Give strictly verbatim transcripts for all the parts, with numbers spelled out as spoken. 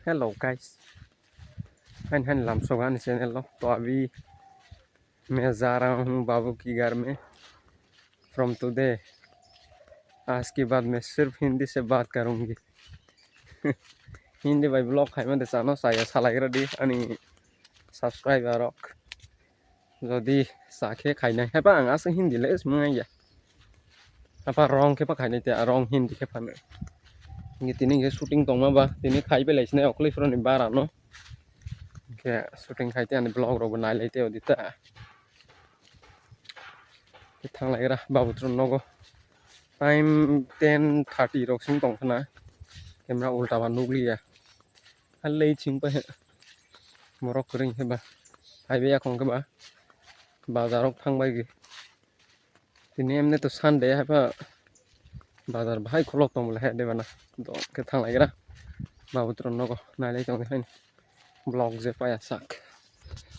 Hello guys, hain hain lamsogo ani channel o. To abhi main ja raha hoon babu ki ghar mein. From today, aaj ke baad main sirf Hindi se baat karungi. Hindi bai vlog khaima de chano chaya salaigra di ani subscriber rok. Jodi sa khe khainai, haiba ang aswk Hindi le swmwng ya. Apa wrong khe pa khainai te, wrong Hindi khe phano. Ngi tini khe shooting tongma ba, tini khai belai sinai okli phuroni bara no. Khe shooting khai te ani vlog rok bo nai lai te odi ta. Khe thang lai gra babu tron nogo. Time ten thirty rok sing tong khna. Camera ulta ba nukliya. Halei ching pa he. Morok kwrwng khe ba. Hai be yakhong khe ba. Bazar rok thang bai gwi. Tini emne to Sunday hai ba. Bazar bahai kholok tong bole hai de bana. Do khe thang lai gra. Babu tron nogo nai lai tong hai. Vlog je paya sak.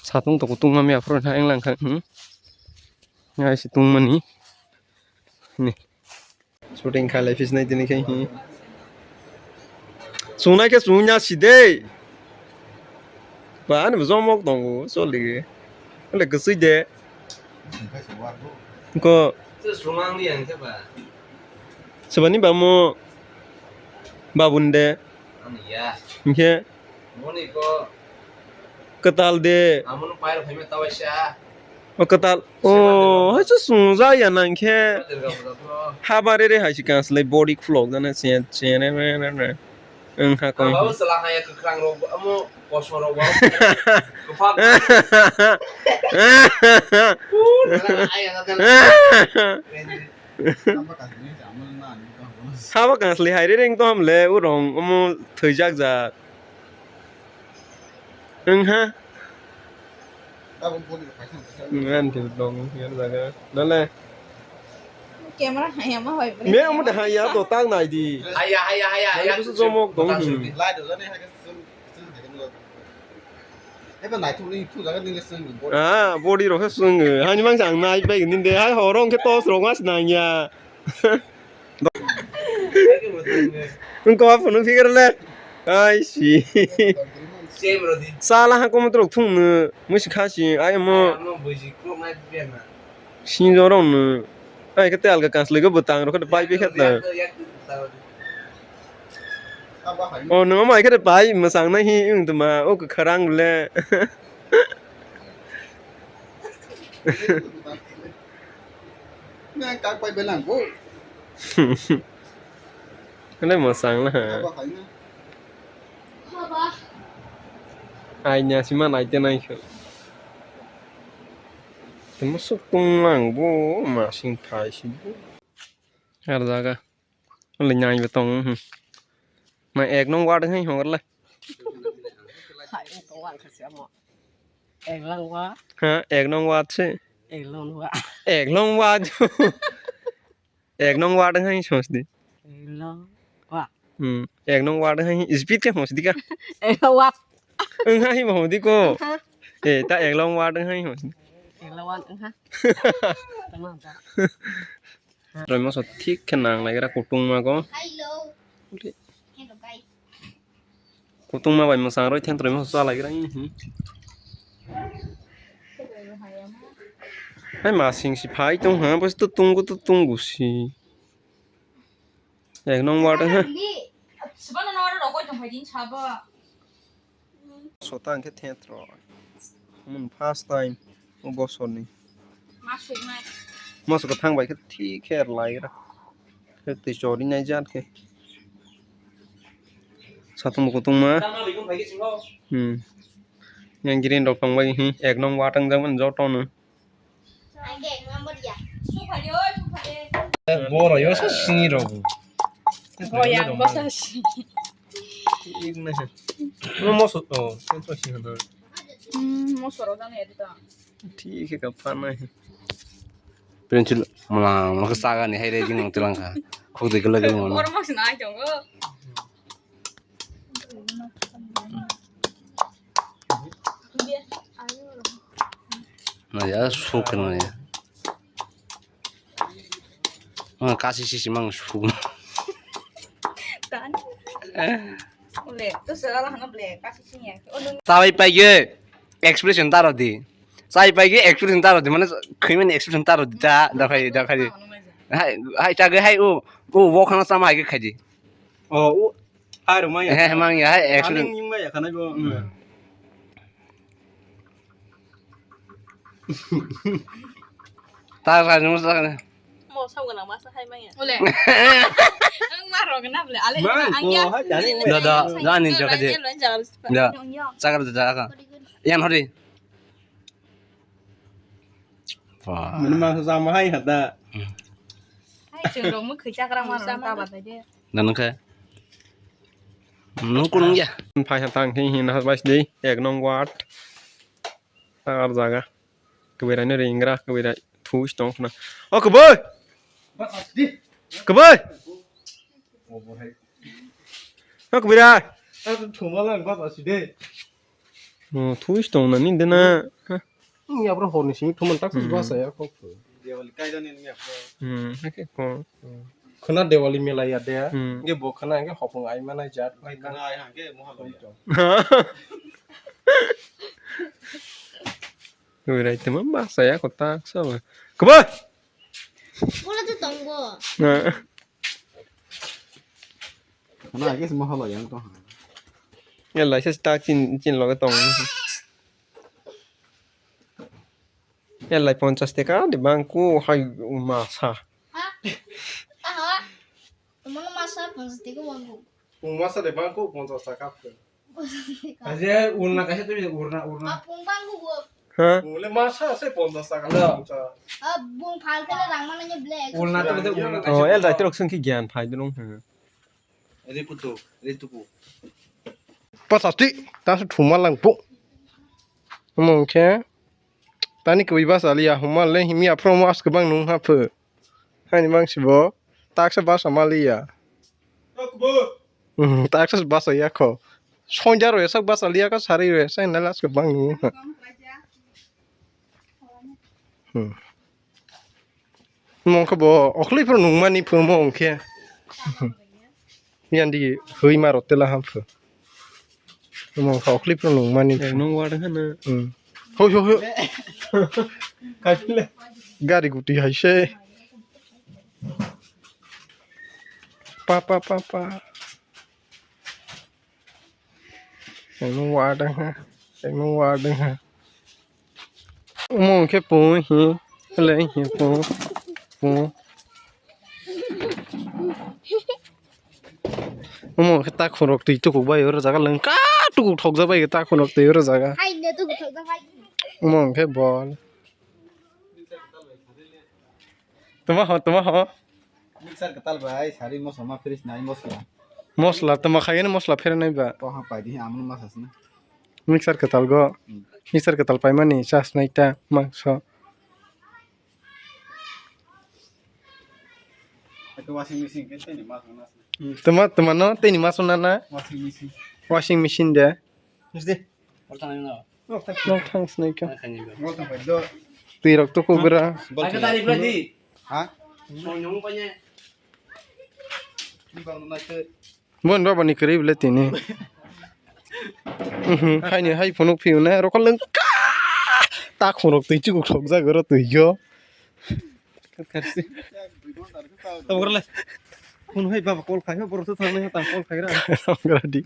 Satung to kutung ma mia phro hai lang kha. Hmm. Ngai si tung mani. Ni. Shooting khalai phisnai tini khe hi. Sunai khe sunya si de. Ba ani jomok tongo choli. Ole kwsui de. Ko. Swmang di ang khe ba. Sebani ba mo babun de. Ani ya. Hingkhe. Moni ko. Kwtal de. Amono pair phaima tawaisa. O kwtal. O, hai se sungja ya nang khe. Derga buda bro. Haba re re hai se kanslai body khulok jana che che ne ne ne ne. Ang ha kong. Ang babu sala haya kwkhwrang rok amo kosom rok ba. Kwphak. Aya na. Haba kanslai hai re reng to hamle urong omo thwijak jak. Wngha. Ngan ke dong ya jaga. Nale. Camera haya ma hoi. Me omo de haya to tang nai di. Haya, haya, haya, haya. Nale bisu jomok dong. Lai do jani haya. Eba nai thu ni thu jaga ni le sung. Ah, body rok khe sung. Hani mang sang nai bai ni de hai horong khe tos rok mas nang ya. Wngkha phunuk phikir le. Ai si. Sala ha komo trok thung no. Musi khasi ai mo. Sinjo rong no. Ai kete alga kansloi go bwtang rok kete pai pai khat na. O no mai kete pai masang na hi wng tuma o kwkharang le. Nang kak pai belang bo. Kene masang na ha. Apa kaina? Ai nya sima nai te nai kho. Temo sok tong lang bo masing phai si bo. Har jaga. Wngkha nai bo tongo, hmm. Ma ek nong ward wngkha hwnwi hwngo le. Hai, ek nong ward kha se amo. Ek nong ward. Ha, ek nong ward se. Ek nong ward. Ek nong ward. Ek nong ward wngkha hwnwi song sidi. Ek nong ward. Hmm, ek nong ward wngkha hwnwi speed khe song sidi ka. Ek nong ward. Wngkha hwnwi bo hwngo di ko. Wngkha. Eh, ta ek nong ward wngkha hwnwi song sidi. Ek nong ward wngkha. Tama ta. Roi moso thik khe nang lai gra kutung ma go. Kutung ma bai mwsang roi then roi moso cha lai gra. Hai ma sing si phai tong ha bos to tung gu to tung gu si. Ek nong ward ha. Sota hwnkhe thetro. Omo first time o bosorni. Moso kwthang bai khe thik khe rwlai gra. Khe twi chori nai jar khe. Satung bo kutung ma. Hmm. Yang green rok tong bai hi ek nong ward wng jak mani joto no. Borok yo sa sini rok. Boyang bo sa sini. Igna he. No moso to, sento sini na. Hmm, moso ro jani edi ta. Thik he ka pana he. Pencil mala mala ka saga ni hai re jing tilang ka. Khuk de gele gele mala. Or mas nai jong go. Na ya, suk na ya. Ah, kasi sisi mang suk. Tan. Ule, to se ala hana ble, kasi sinya. Chawai paigwi expression ta rw di. Chai paigwi expression ta rw di, mane khwimani expression ta rw di ta, da khai, da khai di. Hai, hai chagwi hai u, u bo khana sama hai khai di. O, u, hai rw maya. He, he, mangya, hai, expression. Ani ning maya khana bo. Ta sa nung sa. Mo sam gana masa hai maya. Ule. Ang ma rw gana ble, ale. Ang ya. Da, da, ani jaga je. Da. Jaga da, jaga. Yan hori. Wah. Mani mangsa sama hai hata. Hai, chwng rok mui khwi chakra ma rok ta batai de. Nang khe. Nung kunung ya. Phai ha tang thing hin ha bai sidi ek nong ward. Ar jaga. Kwbwi rai no ringra, kwbwi rai thu tong khna. O kwbwi. Kwbwi. O kwbwi rai. Thuma lang ba sidi. O thu tong nani dena. Ni abro horni simi thuman tak basa ya kok. Diwali kaida ni ni ako. Hmm, hake ko. Khana Diwali mela ya de. Hmm. Nge bo khana nge hopung ai mana jat. Khana ai hangke mohal ya. Kwbwi rai tuma basa ya ko tak sa ba. Kwbwi. Bola tu tong bo. Na. Khana ai ke mohal ya to. Ya lai se tak chin chin loge tong. Elai ponchas teka de bangku hai masa. Ha? Aha. Teman masa ponchas teka bangku. Pung masa de bangku ponchas taka pun. Aje urna kaisa tu urna urna. Apung bangku bo. Ha? Pung le masa se ponchas taka. Lo. Ponchas. Ah, bung phal kele rang mana nya black. Urna tu de urna kaisa. Oh, el dai trok sung ki gyan phai dulung. Ri putu, ri tuku. Pasasti, tasu thuma lang pu. Omo khe tani kwbwi basa liya huma le himya phro mas kwbang nung ha phu. Hani mang sibo taksa basa ma liya. Mhm, taksa basa ya kho. Sonja ro esak basa liya ka sari ro esak na las kwbang nung ha. Hmm. Omo wngkhe bo okhli phuru nungmani phu omo wngkhe. Yandi hwi ma rotela ham phu. Omo wngkha okhli phuru nungmani phu. Nung wada khana. Hmm. Hoi, hoi, hoi. Kaipile. Gari guti hai se. Pa, pa, pa, pa. Eno wardeng ha, eno wardeng ha. Omo hwnkhe pung hi, le hi pung, pung. Omo hwnkhe ta khorok twi tukuk bai oro jaga lengka tukuk thokjak bai ta khorok twi oro jaga. Hai ne tukuk thokjak bai. Omo hwnkhe bol. Tuma ho, tuma ho. Mixer kwtal bai sari mosla ma fridge nai mosla. Mosla tuma khaigani mosla pherenai ba. Pohang pai di amno masa sna. Mixer kwtal go. Hmm. Mixer kwtal paimani chas nai ta mangso. Eko washing machine ke tini mas na. Tuma, tuma no tini mas na na. Washing machine. Washing machine de. Nok thang sinai kha. Twi rok to kubra. Ha? Bon baba ni kwrwi bwle tini. Mhm, haini hai phunuk phiu na rokol lengka. Ta khorok twi chukuk sok jak oro twi yo. Tamo gorle. Phone hai baba call khai, borok to thangnai, tang call khai ra. Tamo gordi.